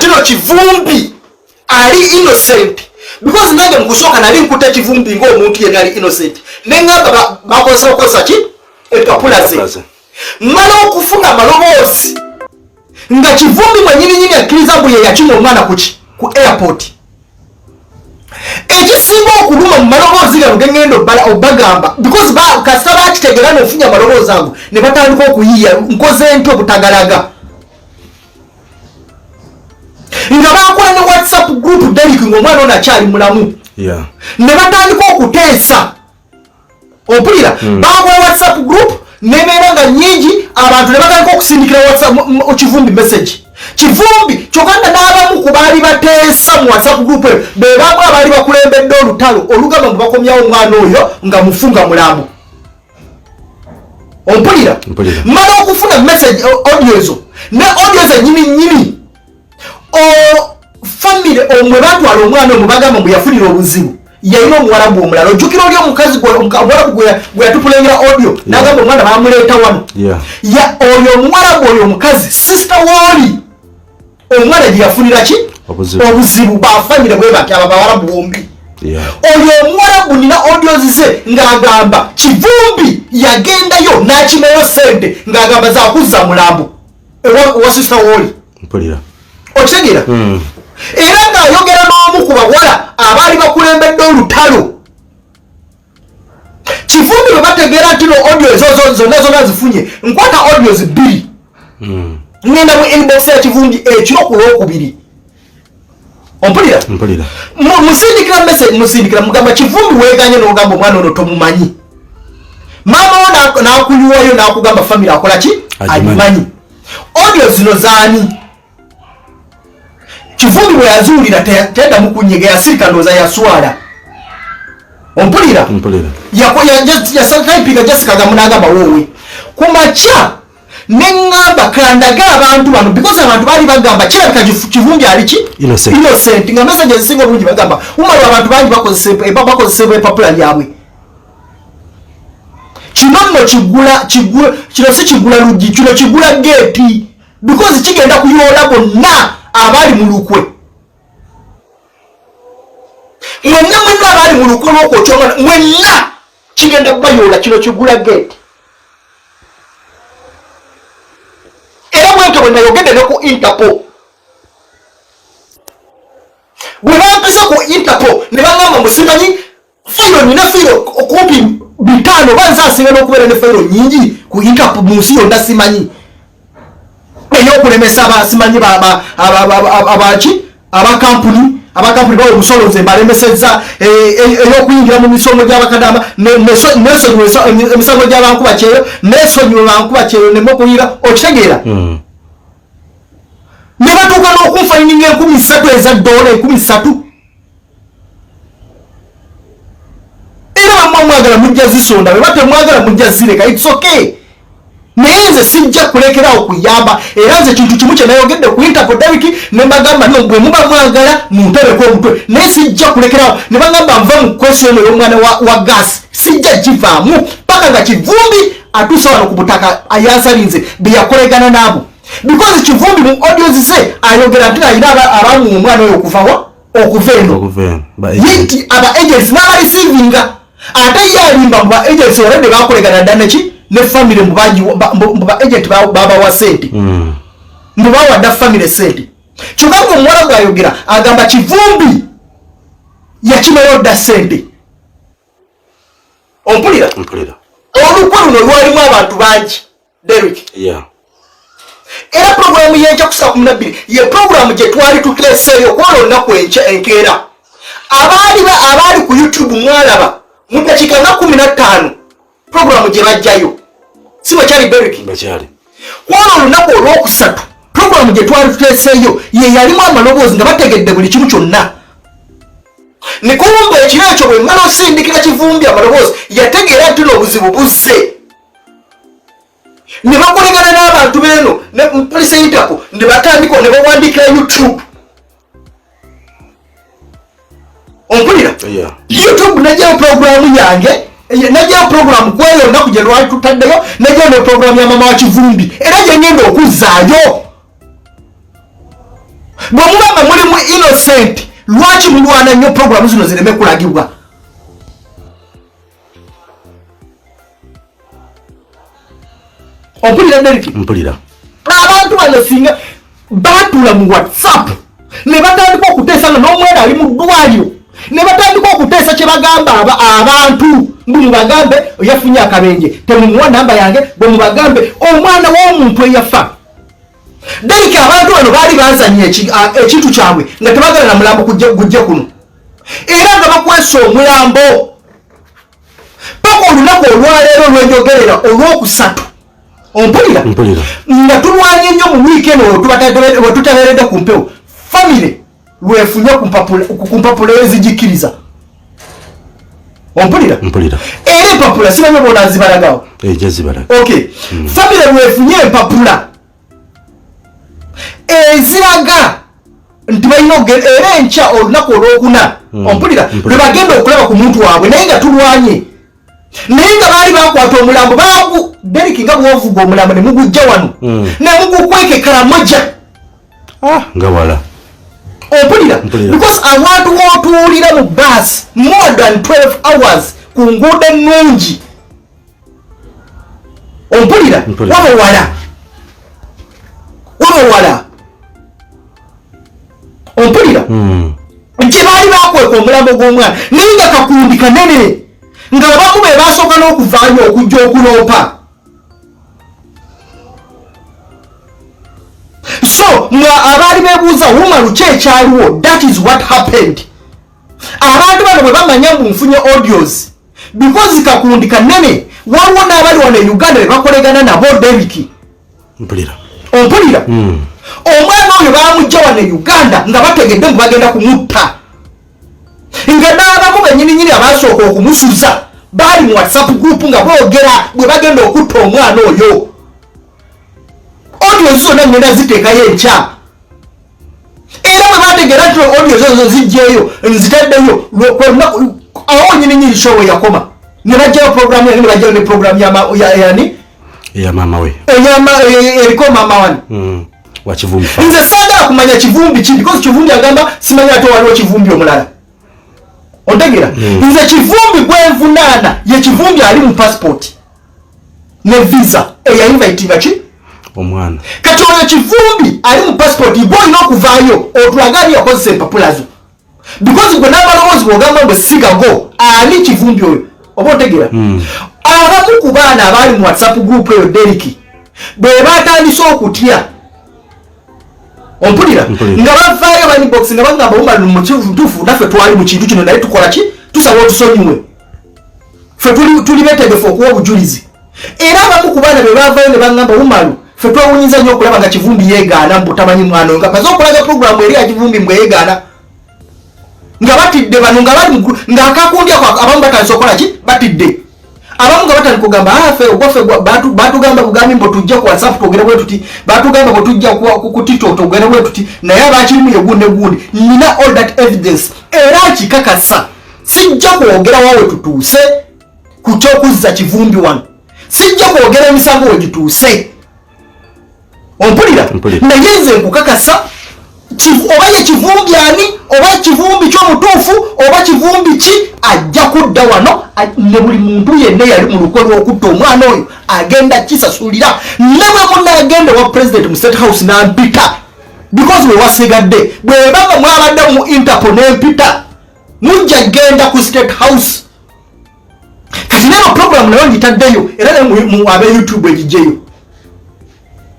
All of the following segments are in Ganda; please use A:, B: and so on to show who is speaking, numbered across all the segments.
A: Nti no Kivumbi ali innocent, because nange mukusooka nali nkuta Kivumbi ng'omuntu yenna ali innocent, neŋŋamba bakozesa okukozesa ki empapula ze. Mmala okufuna amaloboozi nga Kivumbi mwenyininyini akkiriza mbu ye yakima omwana kuki ku airport. Ekisinga okuluma mu maloboozi gano gengenda obagamba, because kasita bakitegera nofunya amaloboozi ago ne batandika okuyiya, nkoze nti obutagalaga nga bakola ne WhatsApp group, Derek, ngaomwana ono akyali mulamu, ne batandika okuteesa. Ompulira? Bakola WhatsApp group nebeera nga nyingi, abantu ne batandika okusindikira WhatsApp Kivumbi message. Kivumbi kyokka nga n'abamu ku baali bateesa mu WhatsApp group eyo be bamu abaali bakulembedde olutalo olugamba mbu bakomyawo omwana oyo nga mufu nga mulamu. Ompulira? Mala okufuna message, audio ezo ne audio zenyini nyini, family omwe batwala omwana omwe bagamba mbu yafunira obuzibu, yalina omuwarabu omulala. Ojjukira oli omukazi omuwarabu gwe yatupulengera audio nagamba omwana bamuleeta wano? Oyo omuwarabu, oyo omukazi sister wooli omwana gye yafunira ki obuzibu, bafamire bwe bati abo abawarabu bombi. Oyo omuwarabu nina audios ze ng'agamba Kivumbi yagendayo n'akimayo sente ng'agamba zakuzza mulambo ewa sister wooli. Okitegeera? Era ng'ayogera n'omu ku bawala abaali bakulembedde olutalo. Kivumbi bwe bategeera nti no audio ezo zonna zonna zifunye, nkwata audios bbiri, ngenda mu inbox ya Kivumbi ekiro ku Lwokubiri. Ompulira? Musindikira message, musindikira, mugamba, "Kivumbi, weeganye n'ogamba omwana ono tomumanyi, maama wo n'akuyuwayo n'akugamba family akola ki agimanyi. Audio zino zaani?" Kivumbi bwe yazuulira teddamu kunyega, yasirika, ndowooza yaswala. Ompulira? Yasatayipinga Jessica gamu n'agamba woowe. Ku makya neŋŋamba kandage abantu bano, because abantu baali bagamba kirabika Kivumbi ali ki innocent, nga message ezisinga obulungi bagamba umala abantu bangi bakozesebwa empapula lyabwe. Kino nno kigula, kino si kigula luggi, kino kigula geeti, because kigenda kuyoola bonna abali mu lukwe, mwenna mwenna abali mu lukwe lwokwokya omwana, mwenna kigenda kubayoola. Kino kigula geeti. Era bwentyo bwe nayogedde ne ku Interpol. Bwe bampise ku Interpol ne baŋŋamba musimanyi fayiro, nina fayiro okumpi 500, oba nze asinga n'okubeera ne fayiro nyingi ku Interpol mu nsi yonna, simanyi ey'okulemesa abasimanyi abaki, abakampuni bawa omusolo nze mbalemesezza, ey'okuyingira mu misomo gy'abakadama, nesonyiwe emisango gy'abankuba kyeyo, nesonyiwe bankuba kyeyo nemokuyira. Okitegeera? Ne batuuka n'okunfayininga 3000 eza dola, 3000. Era bamwe mwagala mujja zisonda, bwe batemwagala mujja zireka, it's okay, naye nze sijja kulekerawo kuyamba. Era nze kintu kimu kye nayogedde ku Interpol, Derek, ne mbagamba no bwe muba mwagala muntereko omutwe, naye sijja kulekerawo. Ne bagamba nva mu kwesi eno ey'omwana wa gas, sijja givaamu paka nga Kivumbi atuuse wano ku butaka ayansalinze bye yakolegana naabo, because Kivumbi mu audios ze ayogera nti alina abamu omwana oyo okuvawa, okuva eno, nti aba agents n'abareceivinga, ate ye alimba mu ba agents already bakolegana dda neki ne family, mu ba agent babawa sente, mbu bawadda family sente. Kyokka nga omuwala bw'ayogera agamba Kivumbi yakimayo dda sente. Ompulira? Olukwe luno lwalimu abantu bangi, Derek. Era puroguramu y'enkya ku saa 12 ye puroguramu gye twali tuteeseeyo kwolwo olunaku enkya enkeera. Abaali ku YouTube mwalaba mu dakiika nga 15 puroguramu gye bajjayo, si bwekyali, Derek? Kwolwo olunaku olwokusatu puroguramu gye twali tuteeseeyo ye yalimu amaloboozi nga bategedde buli kimu kyonna. Nikumba ekiro ekyo bwe mmala osindikira Kivumbi amaloboozi, yategeera nti n'obuzibu buzze, ne bakolegana n'abantu beeno ne polisi Interpol, ne batandika ne bawandiikira YouTube. Ompulira? YouTube najjayo puroguramu yange, najjayo puroguramu kweyo olunaku gye lwali tutaddeyo, najjayo ne puroguramu ya mama wa Kivumbi, era gye ngenda okuzzaayo. Bwe muba nga mulimu innocent, lwaki mulwana nnyo programu zino zireme kulagibwa? Ompulira, Deriki?
B: Mpulira.
A: Abantu bano singa batula mu WhatsApp ne batandika okuteesa nga n'omwana ali mu ddwaliro, ne batandika okuteesa kye bagamba abantu, mbu mubagambe yafunye akabenje, temumuwa namba yange, bwe mubagambe omwana w'omuntu eyafa. Deriki, abantu bano baali bazanye ekintu kyabwe nga tebagala na mulambo gujje kuno, era nga bakwesa omulambo paka olunaku olwaleero lwenjogerera, olwokusatu. Ompulira?
B: Mpulira.
A: Nga tulwanye nnyo mu wiiki eno wetutabeeredde ku mpewo, famire lwefunye ku mpapula ezigikkiriza. Ompulira?
B: Mpulira.
A: Era empapula simanyi oba onazibalagawo.
B: Ejja zibalaga.
A: Okay, famire lwefunye empapula eziraga nti balina era enkya olunaku olwokuna, ompulira, lwe bagenda okulaba ku muntu waabwe. Naye nga tulwanye, naye nga baali bakwata omulambo bagu Deriki, nga bwovuga omulambo ne mugujja wano ne mugukweka ekaramoja.
B: Ah, nga wala.
A: Ompulira?
B: Mpulira.
A: Because awantu wotuulira mu bus more than 12 hours ku nguudo ennungi, ompulira?
B: Mpulira.
A: Waba wala, waba wala, ompulira? Gye baali bakweka omulambo gw'omwana, naye nga kakundi kanene, nga abamu be basooka n'okuvaayo okujja okuloopa. So mwe abaali beebuuza Umaru ki ekyaliwo, that is what happened. Abantu bano bwe bamanya mbu nfunye audios, because kakundi kanene, waliwo n'abali wano e Uganda be bakolegana nabo, Deriki.
B: Mpulira.
A: Ompulira? Omwana oyo bamugja wano e Uganda nga bategedde ngu bagenda kumutta, nga n'abamu benyininyini abasooka okumusuza baali mu WhatsApp group nga boogera bwe bagenda okutta omwana oyo. Audio zonna ngenda ziteekayo enkya, era bwe bategeera nti audio zo zijjeeyo, nzitaddeyo awo nyininyini show we yakoma, ne bajjayo program yange, ne bajjayo ne program yani
B: Eya maama we.
A: Eriko maama wani.
B: Wa Kivumbi.
A: Nze saagala kumanya Kivumbi ki, because Kivumbi agamba simanyi, ate waliwo Kivumbi omulala, ontegeera? Nze Kivumbi gwenvunaana ye Kivumbi ali mu passport ne visa eyainvitinga ki?
B: Omwana.
A: Kati oyo Kivumbi ali mu passport, gwe olina okuvaayo otulaga ani yakozesa empapula zo, because gwe n'amaloboozi bwogamba mbu sigago, ani Kivumbi oyo? Oba otegeera? Abamu ku baana abaali mu WhatsApp group eyo, Deriki, bwe batandise okutya, ompulira?
B: Mpulira.
A: Nga bavaayo ba inbox nga bagamba, "Umaru, mutuufu naffe twali mu kintu kino, naye tukola ki? Tusaba otusonyiwe, ffe tuli betegefu okuwa obujulizi." Era abamu ku baana be bavaayo ne baŋŋamba, "Umaru, ffe twewunyiza nnyo okulaba nga Kivumbi yeegaana mbu tamanyi mwana oyo, nga maze okulaga puroguramu eri ya Kivumbi mbwe yeegaana." Nga batidde bano, nga bali ng'akakundi ako, abamu batandise okukola ki? Batidde. Abamu nga batandika okugamba, "Ah, ffe ogwaffe batugamba bugambi mbu tujja ku WhatsApp twogere bwe tuti, batugamba bwe tujja ku TikTok twogere bwe tuti, naye abakirimu ye gundi ne gundi." Nina all that evidence era nkikakasa. Sijja kwogera wawe tutuuse ku kyokuzza Kivumbi wano, sijja kwogera emisango we gituuse, ompulira?
B: Mpulira.
A: Naye nze nkukakasa, oba ye Kivumbi ani, oba Kivumbi kyomutuufu, oba Kivumbi ki, ajja kudda wano, ne buli muntu yenna eyali mu lukwe lw'okutta omwana oyo agenda kisasulira. Ne bwe munaagenda wa president mu State House nampita, because we wasigadde bwebanga mwabadde mu Interpol nempita, mujja genda ku State House. Kati neno program nayo ngitaddeyo, era naye abe YouTube egijjeyo,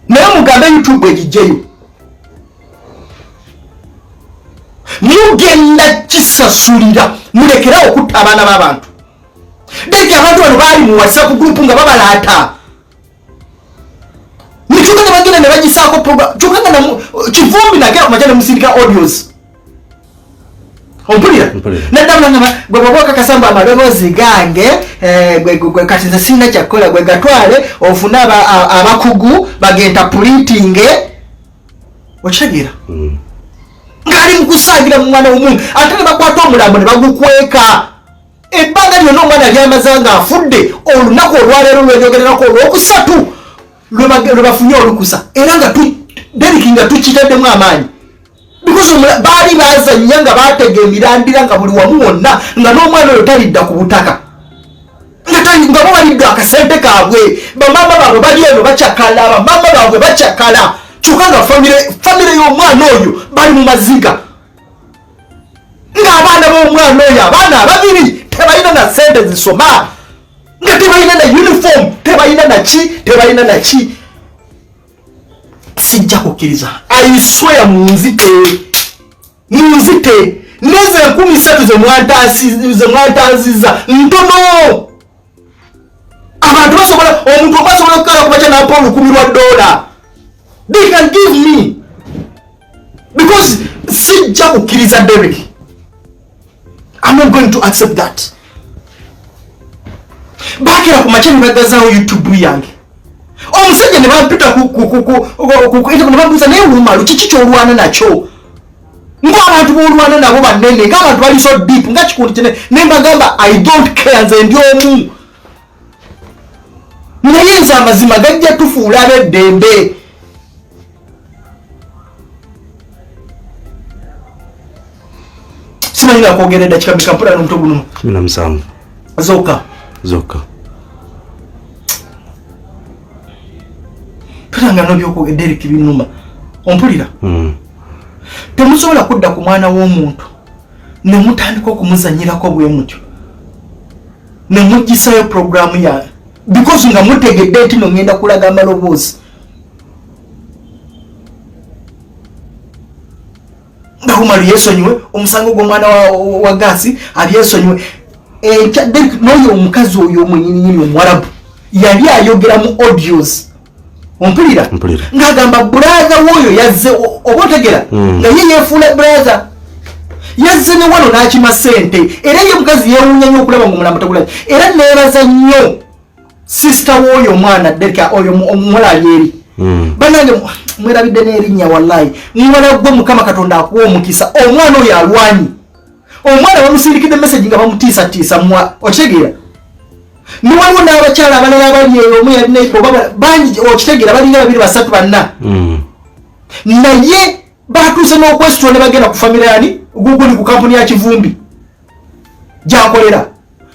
A: naye mugambe YouTube egijjeyo. Mugenda kisasulira. Mulekerawo okutta abaana b'abantu. Deki, abantu bano baali mu WhatsApp group nga babalaata nekyuka ne bagenda ne bagisaako program, kyokka nga Kivumbi nagera kumakya ne musindika audios, ompulira?
B: Mpulira.
A: Naddamu nagamba, "Gwe bwoba okakasa mbu amaloboozi gange, gwe kati nze sirina kyakukola, gwe gatwale ofune abakugu bagenda printinge." Okitegeera? Ng'ali mu kusaagira mu mwana w'omuntu, ate ne bakwata omulambo ne bagukweka ebbanga lyonna omwana lyamaze nga afudde. Olunaku olwaleero lwenyogererako, olwokusatu, lwe bafunye olukusa, era nga Deriki, nga tukitaddemu amaanyi. Because baali bazannya nga batega emirandira nga buli wamu wonna, nga n'omwana oyo talidda ku butaka, nga bo balidde akasente kaabwe. Bamaama baabwe bali eno bakyakala, bamaama baabwe bakyakala, kyokka nga famire y'omwana oyo bali mu maziga, ng'abaana b'omwana oyo, abaana ababiri, tebalina na sente zisoma, nga tebalina na uniform, tebalina naki, tebalina naki. Sijja kukkiriza, I swear, munzite, munzite. Neze 3000 zemwantanziza ntono. Abantu basobola, omuntu omu asobola okukala kumakya nampa $1,000. They can give me, because sijja kukkiriza. Derek, I'm not going to accept that. Bakera ku makya ne bagazaawo YouTube yange. Omusajja ne bampita ne bambuuza, naye Wumalu, kiki kyolwana nakyo, ng'abantu b'olwana nabo banene, ng'abantu bali so deep, nga kikundi kine? Ne mbagamba, I don't care, nze ndi omu, naye nze amazima gajja tufuula ab'eddembe. Simanyi nakwogera eddakiika meka, mpula n'omutwe guno.
B: 17.
A: Zokka?
B: Zokka.
A: Tulanga n'obyokwogera, Derek, binuma, ompulira?
B: Mm.
A: Temusobola kudda ku mwana w'omuntu ne mutandika okumuzanyirako bwe mutyo, ne mugisayo puroguramu ya, because nga mutegedde nti no ngenda kulaga amaloboozi nga Umaru yeesonyiwe omusango gw'omwana wa gaasi, abyesonyiwe. Enkya Derek, n'oyo omukazi oyo omwenyininyini omuwarabu yali ayogera mu audios, ompulira?
B: Mpulira.
A: Ng'agamba brother w'oyo yazze, oba otegera? Nga ye yeefuula brother, yazze ne wano n'akima ssente. Era ye mukazi yeewuunya nnyo okulaba nga omulambo tegulabye. Era neebaza nnyo sister w'oyo omwana Derek, oyo omuwala ali eri. Banange, mwerabidde n'erinnya. Wallahi, muwala gwe, Mukama Katonda akuwa omukisa. Omwana oyo alwanyi, omwana bamusindikidde message nga bamutiisatiisa mwa, okitegeera? Ne waliwo n'abakyala abalala abali eyo, omu yali neighbor, oba bangi, okitegeera, balinga babiri, basatu, banna. Naye batuuse n'okwesitula ne bagenda ku famire yani guguli ku kampuni ya Kivumbi gyakolera,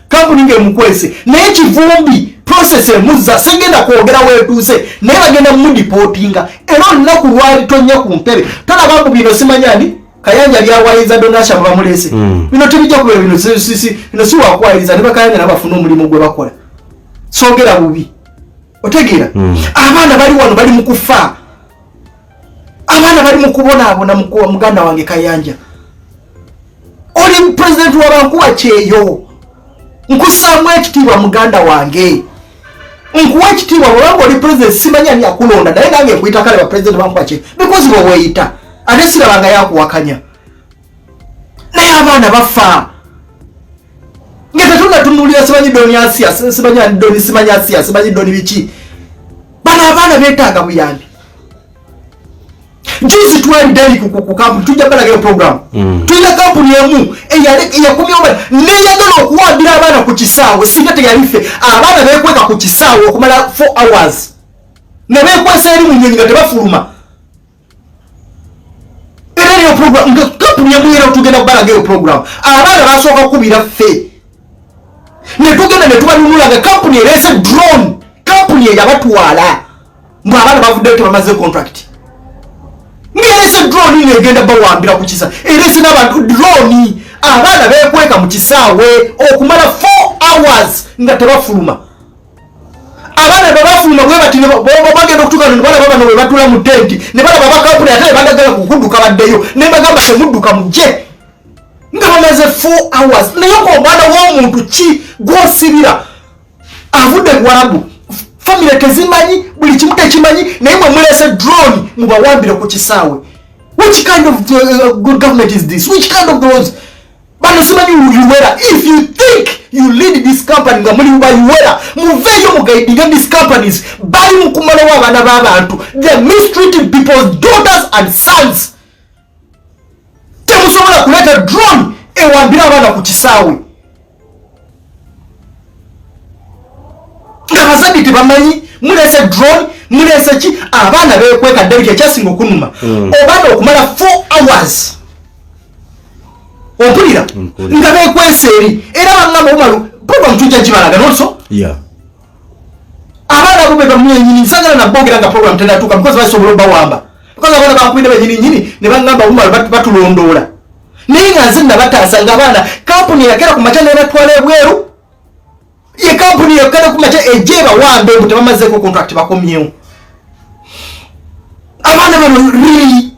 A: kampuni ng'emukwese. Naye Kivumbi process emuzza, segenda kwogera weetuuse, naye bagenda mudipootinga. Era olunaku lwali tonya ku ntebe, tolaba mbu bino simanyani Kayanja byawayiza Donasha bamulese. Bino tebijja kubeera bino bino si wakuwayiriza ne bakayanja nabo bafune omulimu gwe bakola. Soogera bubi, otegeera? Abaana bali wano bali mu kufa, abaana bali mu kubonaabona. Muganda wange Kayanja, oli pulezidenti wabankuba kyeyo, nkussaamu ekitiibwa. Muganda wange, nkuwa ekitiibwa bwobanga oli pulezidenti. Simanyi ani akulonda, naye nange nkuyita kale bapulezidenti bankuba kye, because bwe weeyita ate sirabanga yakuwakanya. Naye abaana bafa nga tetunatunulira simanyi doni asia, simanyi ani doni, simanyi asia, simanyi doni biki. Bano abaana beetaaga buyambi. Juzi twali dali ku kampuni, tujja balagayo program. Tulina kampuni emu eyakomyewo neyagala okuwambira abaana ku kisaawe. Singa teyali ffe, abaana bekweka ku kisaawe okumala 4 hours nga bekwesa eri mu nyonyi nga tebafuluma. Era eyo program nga kampuni emu, era tugenda kubalagayo program. Abaana basooka kukubira ffe ne tugenda ne tubanunula, nga kampuni ereese drone, kampuni eyabatwala mbu abaana bavuddeyo tebamaze contract, ng'ereese drone ng'egenda bawambira ku kisa. Ereese n'abantu drone, abaana bekweka mu kisaawe okumala 4 hours nga tebafuluma. Abaana bwe bafuluma bwe bati, bagenda okutuuka ne balaba bano bwe batuula mu tenti, ne balaba abakampuni ate ne bagagala ku kudduka baddeyo. Ne bagamba, temudduka, mujje, nga bamaze 4 hours. Naye ng'omwana w'omuntu ki gw'osibira avudde buwarabu, famire tezimanyi, buli kimu tekimanyi, naye mwe muleese drone mubawambire ku kisaawe. Which kind of good government is this? Which kind of those bano simanyi UWERA? If you think you lead this company nga muli ba UWERA, muveeyo muguidinga these companies. Bali mu kumalawo abaana b'abantu. They are mistreating people's daughters and sons. Temusobola kuleeta drone ewambire abaana ku kisaawe nga abazadde. Tebamanyi muleese drone, muleese ki? Abaana bekweka. Derek, ekyasinga okunuma, obaana okumala 4 hours, ompulira?
B: Mpulira.
A: Nga bekwesa eri, era baŋŋamba, Umaru, program tujja gibalaga nonso. Abaana abo be bamwenyini, nsagala nabogera nga program tenatuuka, because basobola obawamba, because abaana bankubidde benyini nyini ne baŋŋamba, Umaru, batulondoola. Naye nga nze nabataasa, nga abaana kampuni eyakera ku makya nebatwala ebweru, ye kampuni yakera ku makya ejja ebawambe mbu tebamazeeko contract, bakomyewo. Abaana bano, really,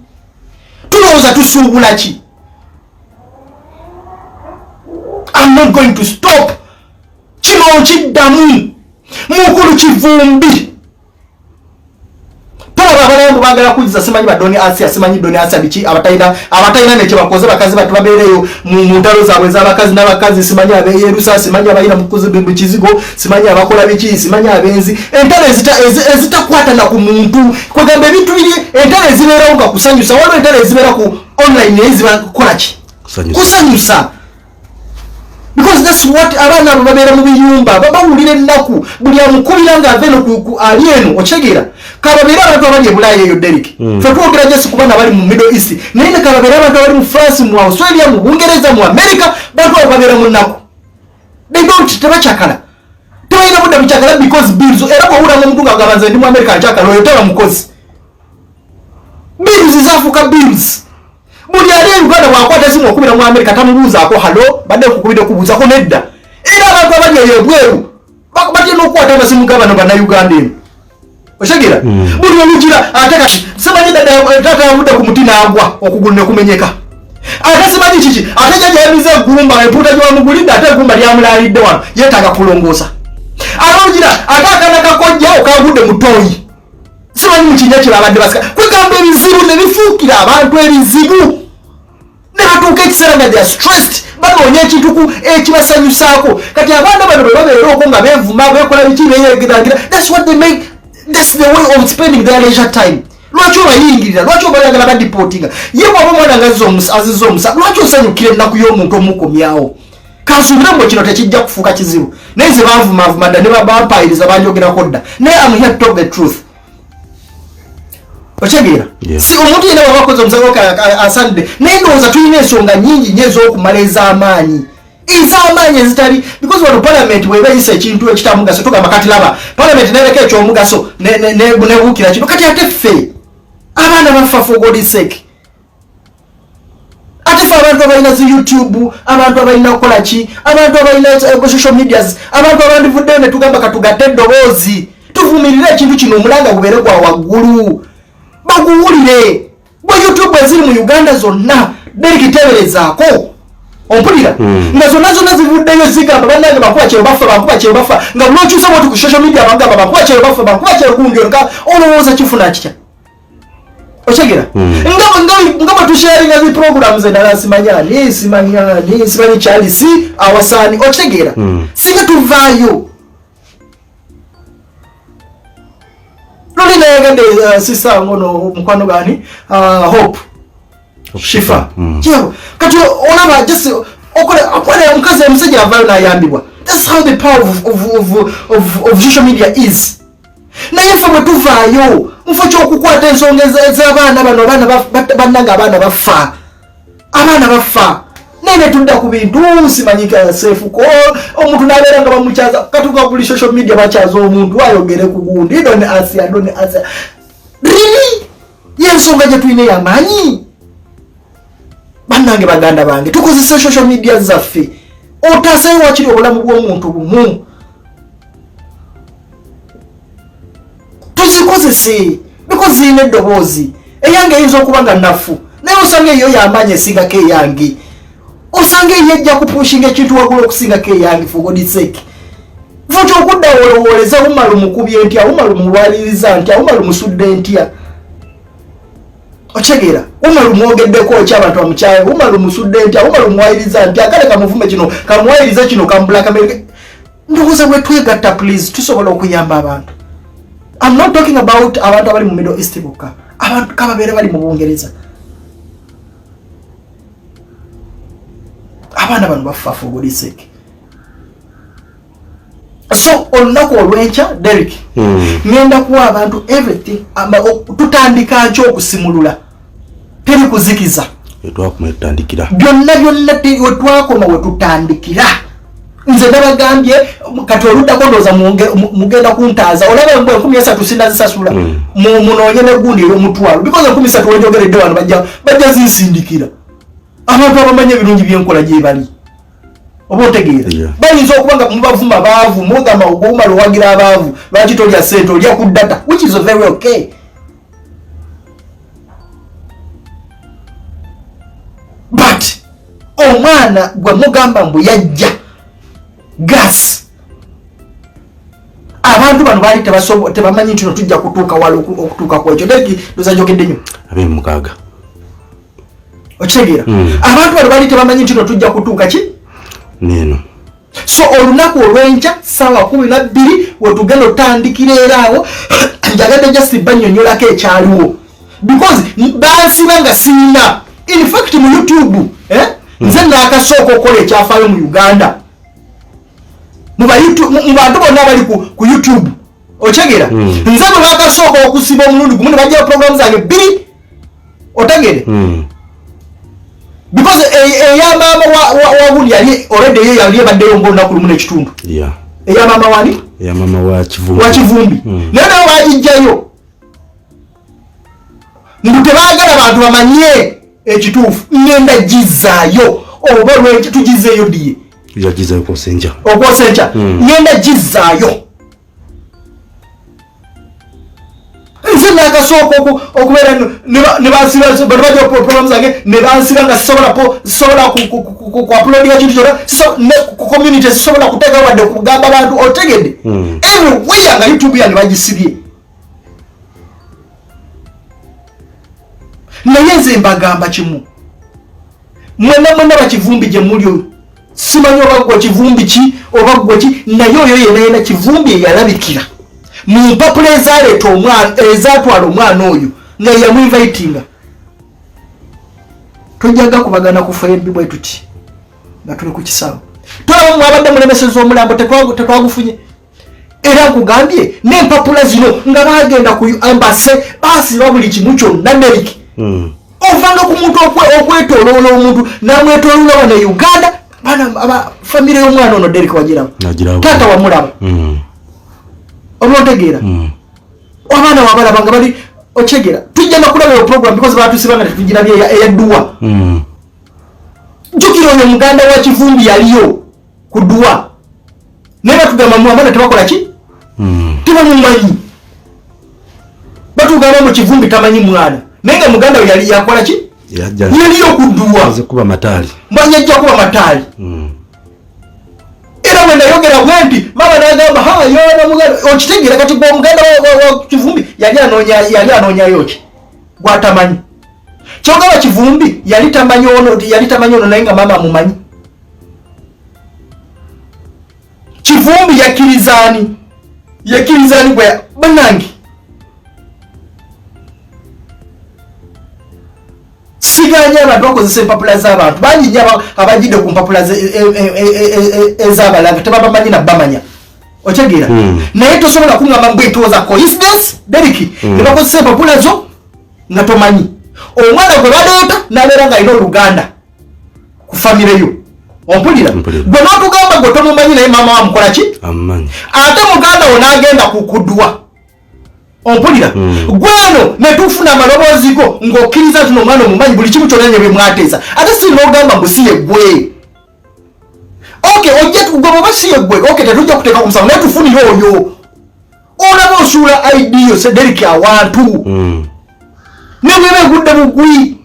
A: tulowooza tusuubula ki? I'm not going to stop. Kino nkiddamu, mukulu Kivumbi, tolaba abalambu bagala kuzza, simanyi badoni Asia, simanyi doni Asia biki, abatalina nekyebakoze. Bakazi batu babeereyo mu ntalo zaabwe ez'abakazi n'abakazi, simanyi abeyerusa, simanyi abayina mu kizigo, simanyi abakola biki, simanyi abenzi, entalo ezitakwatana ku muntu. Kwegamba ebintu biri, entalo ezibeerawo nga kusanyusa. Waliwo entalo ezibeera ku online, naye ziba kukola ki?
B: Kusanyusa.
A: Kusanyusa, because that's what abaana abo babeera mu biyumba, bawulira ennaku. Buli amukubira ng'ava eno ali eno, okitegeera? Kababeere abantu abali e Bulaaya eyo, Derek, fe twogera just ku baana bali mu Middle East, naye ne kababeere abantu abali mu France, mu Australia, mu Bungereza, mu America, bantu abo babeera mu nnaku. They don't, tebakyakala, tebalina budde bukyakala, because bills. Era bwowuliramu omuntu ng'agamba, "Nze ndi mu America nkyakala," oyo taba mukozi. Bills zafuuka bills. Buli ali e Uganda bwakwata esimu okubira mu America, tamubuuzaako, "Hello, badde nkukubidde okubuuzako." Nedda. Era abantu abali eyo ebweru batya n'okukwata amasimu ga bano Bannayuganda eno, otegeera? Buli olugira ate kati simanyi taata yavudde ku muti n'agwa, okugulu ne kumenyeka, ate simanyi kiki, ate jjajja yamize eggumba, empuuta gyewamugulidde, ate eggumba lyamulaalidde wano, yeetaaga kulongoosa. Ate olugira ate akaana kakojja okagudde mu ttooyi, simanyi mukinya kye babadde basika. Kwegamba ebizibu ne bifuukira abantu ebizibu, ne batuuka ekiseera nga they are stressed, banoonya ekintu ku ekibasanyusaako. Kati abaana bano bwe babeera okwo nga beevuma, bekola biki, beyegerangira, that's what they make, that's the way of spending their leisure time. Lwaki obayingirira? Lwaki obayagala badeportinga? Ye bwaba omwana nga azizza omusa, lwaki osanyukira ennaku y'omuntu omukomyawo? Kansuubire mwe kino tekijja kufuuka kizibu, naye nze banvumaavuma dda ne bampayiriza, banjogerako dda, naye am here to talk the truth, okitegeera?
B: Yeah.
A: Si omuntu yenna bwaba akoze omusango asanidde, naye ndowooza tulina ensonga nyingi nnyo ez'okumala ez'amaanyi ezitali, because wano parliament bweba eyisa ekintu ekitamugaso, tugamba kati laba parliament nereka ekyomugaso nebuukira kino. Kati ate ffe abaana bafa, for God sake, ate ffe abantu abalina zi YouTube, abantu abalina kukola ki, abantu abalina social medias, abantu abandivuddeyo ne tugamba katugatte eddoboozi tuvumirire ekintu kino, omulanga gubeere gwa waggulu, baguwulire. Bwe YouTube eziri mu Uganda zonna, Derek, teberezaako, ompulira? Nga zonna zonna zivuddeyo zigamba, "Bannange, bakuba kyeyo bafa, bakuba kyeyo bafa." Nga buli okyusa bwoti ku social media bagamba, "Bakuba kyeyo bafa, bakuba kyeyo gundi." Nga olowooza kifuna kitya? Okyegera? Nga bwe tusharinga zi programs endala, simanyani, simanyani, simanyi Charles awasaani, okitegeera? Singa tuvaayo luli nayagadde sisango no mukwano gani, Hope Shifa. Kati olaba just okole omukazi, omusajja avaayo n'ayambibwa. That's how the power of social media is. Naye ffe bwe tuvaayo mufo kyokukwata ensonga ez'abaana bano, abaana bannange, abaana bafa, abaana bafa, naye netudda ku bintu simanyika sefuko, omuntu nabeera nga bamukyaza. Katuka kuli social media bakyaza omuntu ayogere ku gundi, don Asia, don Asia. Really, yensonga gye tulina eyamaanyi? Bannange, baganda bange, tukozesa social media zaffe otaasayo wakiri obulamu bw'omuntu bumu. Tuzikozese because zirina eddoboozi. Eyange eyinza okuba nga nafu, naye osanga eyo yamaanyi esingako eyange, osanga eyo ejja kupushinga ekintu waggulu okusingako eyange. For God sake, futi okudda wolowooleza, Umaru mukubye ntya? Umaru mulwaliriza ntya? Umaru musudde ntya? Okitegeera? Umaru mwogeddeko ki abantu bamukyaye? Umaru musudde ntya? Umaru muwayiriza ntya? Kale kamuvume kino, kamuwayirize kino, kamubulakamerike. Ndowooza bwe twegatta, please, tusobola okuyamba abantu. I'm not talking about abantu abali mu Middle East bokka, abantu kababeere bali mu Bungereza. Abaana bano bafa for God sake. So olunaku olwenkya Derek, ngenda kuwa abantu everything. Tutandika nkyo okusimulula, teri kuzikiza.
B: Wetwakoma wetutandikira.
A: Byonna byonna wetwakoma wetutandikira. Nze nabagambye kati oluddako ndowooza mugenda kuntaaza. Olaba embwa 3000 sinazisasula. Munoonye negundi ey'omutwalo, because 3000 wenjogeredde wano bajja zinsindikira. Abantu abamanyi ebirungi byenkola gyebali, oba otegeera? Bayinza okuba nga mubavuma baavu, mugamba ogumala owagira abaavu, lwaki tolya sente, olya ku data, which is very okay. But omwana gwe mugamba mbu yajja gas, abantu bano baali tebamanyi nti no tujja kutuuka wala okutuuka ku ekyo. Deriki, ndoza njogedde nnyo.
B: 26.
A: Okitegeera? Abantu bano baali tebamanyi nti no tujja kutuuka ki
B: neno.
A: So olunaku olwenkya saawa 12 wetugenda otandikira. Era awo njagadde just bannyonnyolako ekyaliwo, because bansiba nga siina. In fact mu YouTube, eh? Nze nakasooka okukola ekyafaayo mu Uganda mu bantu bonna abali ku YouTube, okyegera? Nze bwe bakasooka okusiba omulundi gumu ne bajjayo program zange bbiri, otegere? Because eya maama wa gundi yali already, eyo yali ebaddeyo ngaolunaku lumu n'ekitundu. Eya maama wani?
B: Eya maama wa Kivumbi.
A: Wa Kivumbi. Naye nayo bagijjayo mbu tebaagala bantu bamanye ekituufu. Ngenda gizaayo oba lweki tugizeeyo diye.
B: Yagizayo kwosa enkya.
A: Okwosa enkya. Ngenda gizaayo. Nze nakasooka okubeera ne bansiba, bano bajja program zange ne bansiba nga sisobola kuuploadinga kintu kyonna, ku community sisobola kuteeka wadde kugamba bantu, otegedde? Everywhere nga YouTube yange bagisibye. Naye nze mbagamba kimu, mwenna mwenna bakivumbi gye muli, simanyi oba gwe Kivumbi ki oba gwe ki, naye oyo yena yena Kivumbi eyalabikira mu mpapula ezaleeta omwana, ezatwala omwana oyo nga yamuinvitinga, tojjaga kubagana kufa embi bwe tuti nga tuli ku kisaawe. Tolaba mwabadde mulemeseza omulambo, tetwagufunye. Era nkugambye n'empapula zino nga bagenda ku embassy basiba buli kimu kyonna, Deriki. Ovanga ku muntu okwetoloola omuntu namwetoloola wano e Uganda. Bana aba famire y'omwana ono, Deriki, wagiraba?
B: Nagiraba.
A: Taata wamulaba? Oba otegeera? Abaana wabalaba nga bali, okyegera? Tujja nakulaba eyo program because batusiba nga tetugirabye eyadduwa. Jjukira oyo muganda wa Kivumbi yaliyo ku dduwa, naye batugamba mu abaana tebakola ki? Tebamumanyi. Batugamba mu Kivumbi tamanyi mwana, naye nga muganda we yali yakola ki?
B: Yajja.
A: Yaliyo ku dduwa.
B: Aze kuba mataali.
A: Mbanya ajja kuba mataali. Era bwe nayogera bwe nti, maama n'agamba, ha, yona muganda, okitegeera? Kati gwe omuganda wa Kivumbi yali anoonyayo ki gwatamanyi? Kyogamba Kivumbi yali tamanyi ono, yali tamanyi ono, naye nga maama amumanyi. Kivumbi yakkirizaani? Yakkirizaani gwe bannange? Siganye abantu bakozesa empapula z'abantu bangi nnyo abajjidde ku mpapula ez'abalanga, tebabamanyi nabamanya, otegeera? Naye tosobola kuŋŋamba mbu it was a coincidence, Deriki, ne bakozesa empapula zo nga tomanyi omwana gwe baleeta n'abeera ng'alina oluganda ku famire yo, ompulira?
B: Mpulira.
A: Gwe n'otugamba gwe tomumanyi, naye maama wamukola ki?
B: Amumanyi.
A: Ate muganda wo n'agenda ku kudwa, ompulira? Gweno netufuna amaloboozi go ng'okkiriza nti nomwana omumanyi, buli kimu kyonna ne bwe mwateesa, ate si n'ogamba mbu si ye gwe. Okay, ojja gwe bwoba si ye gwe, okay, tetujja kuteeka ku musango, naye tufunire oyo. Olaba osuula ID yo, Sederiki, awantu ne bweba egudde bugwi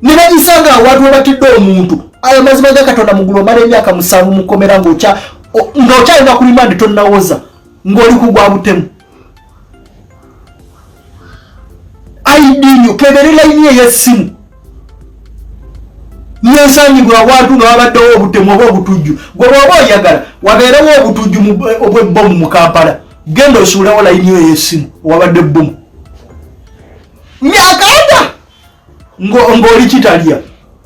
A: ne bagisanga awantu we batidde omuntu. Ayo mazima ga Katonda, mugulu omala emyaka 7 mukomera ng'okyalina ku rimandi, tonnawoza ng'oli ku gwa butemu. ID yo kebere, layini ey'essimu nesangibwa awantu nga wabaddewo obutemu oba obutujju. Gwe bw'oba oyagala wabeerewo obutujju obw'ebbomu mu Kampala, genda osuulewo layini yo ey'essimu owabadde ebbomu. Myaka ana ng'oli kitalya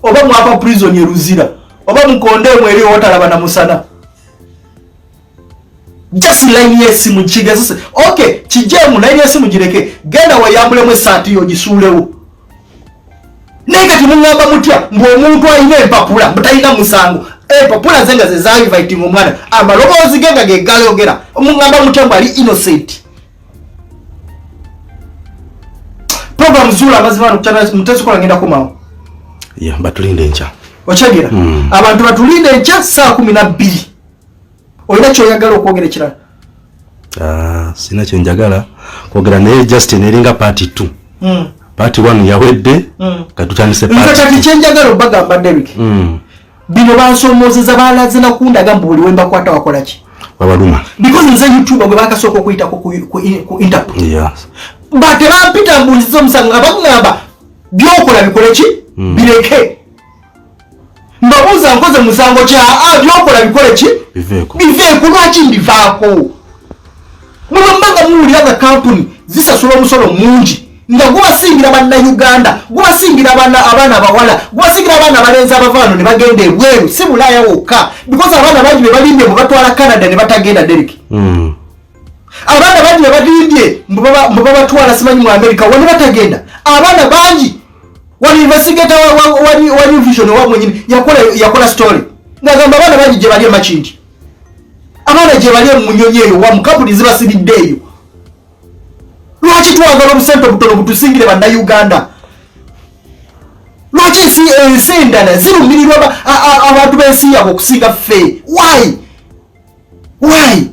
A: oba mwapa prison e Luzira oba mukonde emu eri owotalaba na musana. Just line y'essimu kigezese. Okay, kijemu line y'essimu gireke, genda weyambulemu essaati yo gisuulewo. Naye kati muŋŋamba mutya mbu omuntu alina empapula mbu talina musango? Empapula ze nga ze zainviting omwana, amaloboozi ge nga gegalogera, muŋŋamba mutya mbu ali innocent? Program Zuula Amazima mutesikola ngenda komawo.
B: Yeah, batulinde enkya.
A: Okyegera? Abantu batulinde enkya saa 12. Olina kyoyagala okwogera ekirala?
B: Ah, sina kyenjagala kwogera, naye just neringa part 2. Part 1 yawedde. Katutandise
A: Nze
B: part
A: kati
B: 2.
A: Kyenjagala obagamba, Derek, bino bansomoozeza, balaze nakundaga mbu buli wembakwata wakola ki?
B: Wabaluma.
A: Because nze YouTuber gwe bakasooka okuyitako ku Interpol. Ba tebampita mbuuliza omusango, nga baŋŋamba byokola bikole ki? Bireke. Mbabuuza, nkoze musango kya a byokola bikole ki?
B: Biveeko.
A: Biveeko. Lwaki mbivaako? Mulomba nga muwulira nga kampuni zisasula omusolo mungi nga gubasingira Bannayuganda, gubasingira abaana abawala, gubasingira abaana abalenzi abava wano ne bagenda ebweru, si Bulaaya wokka, because abaana bangi be balimbye bwe batwala Canada ne batagenda, Derek. Abaana bangi be balimbye mbu babatwala simanyi mu America wano, batagenda. Abaana bangi wali investigator wa New Vision wa mwenyini yakola story ngagamba abaana bangi gye bali emakindi, abaana gye bali emunyonyi eyo wa mukampuni zibasiridde eyo. Lwaki twagala obusente obutono butusingire Bannayuganda? Lwaki ensi endala zirumirirwa abantu b'ensi yaabwe okusinga ffe? Why? Why?